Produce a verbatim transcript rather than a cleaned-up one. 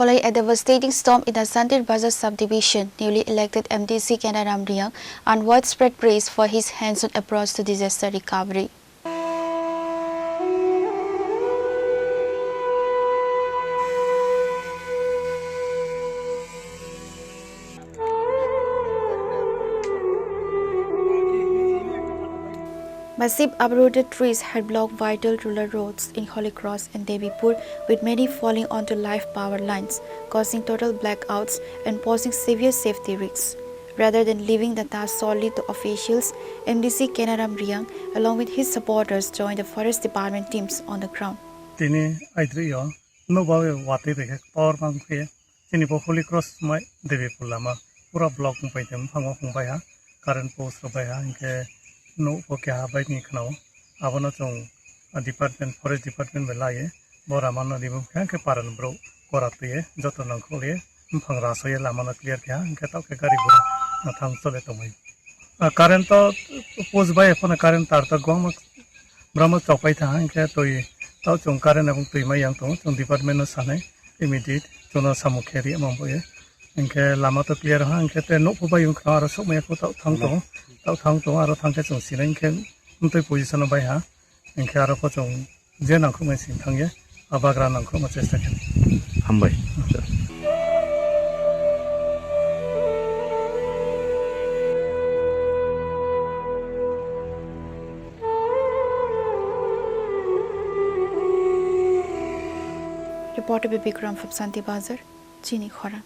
Following a devastating storm in the Santir Bazar subdivision, newly elected M D C Kanaram Reang earned widespread praise for his hands-on approach to disaster recovery. Massive uprooted trees had blocked vital rural roads in Holy Cross and Devipur, with many falling onto live power lines, causing total blackouts and posing severe safety risks. Rather than leaving the task solely to officials, M D C Kanaram Reang, along with his supporters, joined the forest department teams on the ground. Tini aidrio, no ba watwi rikhe power bank khe. Chini bo Holy Cross mai Devipur lama pura block wngpai tong, buphango hwnbai ha, current post rok bai ha, hinkhe nuk bo keha bai ni khwnao. Abono chwng, ah, department, forest department bai laiye, bo ramano rimo khe, hinkhe parani borok kora twiye, joto nangkukliye, buphang rasoye lamano clear khe ha, hinkhe taukhe gari gura, ah, thang chole tongmai. Ah, current to post bai phano current tar to gwbangma borokno chopai tha, hinkhe twi, tao chwng current ebong twi mai yang tongo, chwng department no sanai. Immediate chwngno samung khe ri omo bo ye. Hinkhe lama to clear ha, hinkhe tei nukho bai wngkha aro sokmaya kho tao thang tongo, tao thang tongo aro thangkhe chwng sinai hinkhe mtwi position o bai ha, hinkhe aro pho chwng je nangkhukmani sing thangya, a bagra nangkhukma chesta khe. Hambai. Reporter Bibikram from Santi Bazar, Chini Khorang.